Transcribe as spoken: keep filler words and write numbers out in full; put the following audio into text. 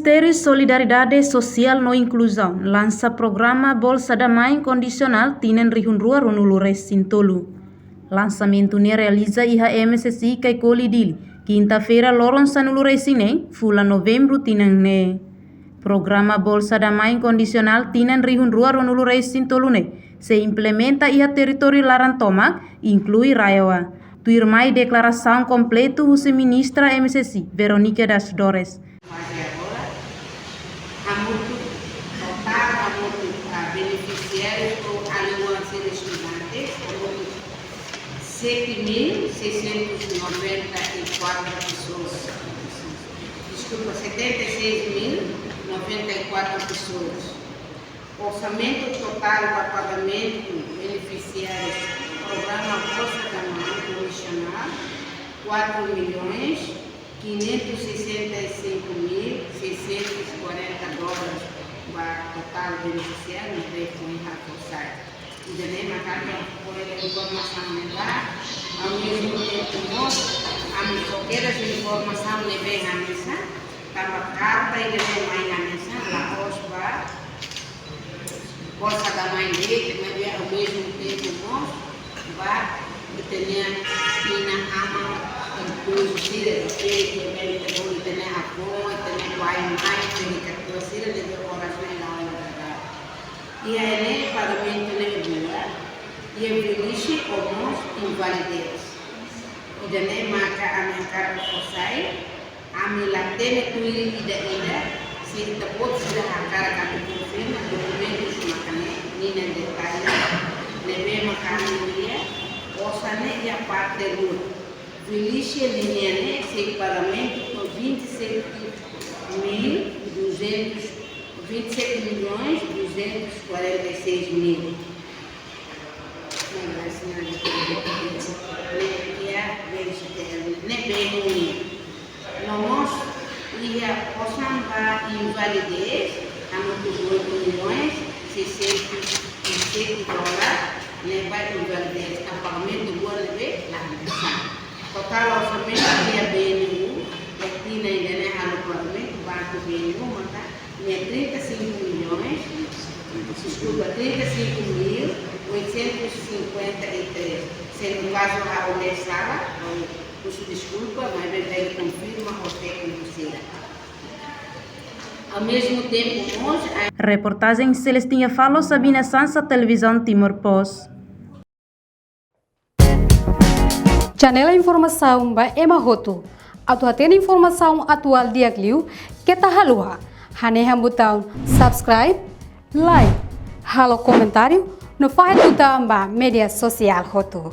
Ministériu Solidariedade Sosiál no Inkluzaun lansa programa Bolsa da Mãe Kondisionál tinan rihun rua ruanulu resin tolu. Lansamentu ne'e realiza iha M S I Caicoli Dili, kinta-feira loron sanulu resin neen, fulan Novembru tinan ne'e. Programa Bolsa da Mãe Kondisionál tinan rihun rua ruanulu resin tolu ne'e sei implementa iha territóriu laran tomak, inklui RAEOA. Tuirmai deklarasaun kompletu husi Ministra M S I, Veronica das Dores. Faze agora, hamutuk, totál hamutuk, ah, benefisiárius ho alin-oan sira estudantes, hamutuk sete mil seiscentos e noventa e quatro pessoas. Desculpa, setenta e seis mil noventa e quatro pessoas. Orsamentu totál ba pagamentu benefisiárius programa Bolsa da Mãe Kondisionál, quatro milhões quinhentos e sessenta e cinco mil seiscentos e quarenta dólares ba totál benefisiáriu, ne'ebé foin haforsai. Ida-ne'e mak atu hodi informasaun ne'ebá, ao mesmo tempo mós, ami só kere informasaun ne'ebé hanesan, tanba karta ida-ne'e mai hanesan, la'ós ba Bolsa da Mãe de'it, maibé ao mesmo tempo mós ba ita-nia inan-aman inkluzu sira, ita-nia avó, ita-nia pai, mãe, ita-nia katuas sira, ne'ebé oras ne'e la'o iha dalan. Iha ne'e pagamentu ne'e buat, iha velhice ou mós invalidez. Ida-ne'e maka ami hakarak fó sai, ami la tene tuir ida-ida, se ita-boot sira hakarak atu konfirma dokumentus maka ne'e, ninia detalle, ne'ebé maka ami lia, osan ne'e iha parte rua. Velhice nian ne'e sei pagamentu to'o vinte e sete mil duzentos, vinte e sete milhões duzentos e quarenta e seis mil. Ne'e iha B N C T L, ne'e B N C T L. No mós iha osan ba invalidez, hamutuk oito milhões seiscentos e sete dólar, ne'e ba invalidez, ka pagamentu buat ne'ebé la hanesan. Totál orsamentu iha B N U, iha tinan ida-ne'e halo pagamentu, banku B N U maka ne'e trinta e cinco milhões, desculpa, trinta e cinco mil oitocentos e cinquenta e três. Se no kazu ha'u lee sala, peço desculpa, maibé bele konfirma ho tékniku sira. Ao mesmo tempo, mós a Reportajen Celestina Falo, Sabina Sansa, Televizaun Timor Post. Janela informasaun ba ema hotu. Atu hatene informasaun atuál di'ak liu, keta haluha hanehan butaun subscribe, like, halo komentáriu, no fahe tutan ba média sosiál hotu.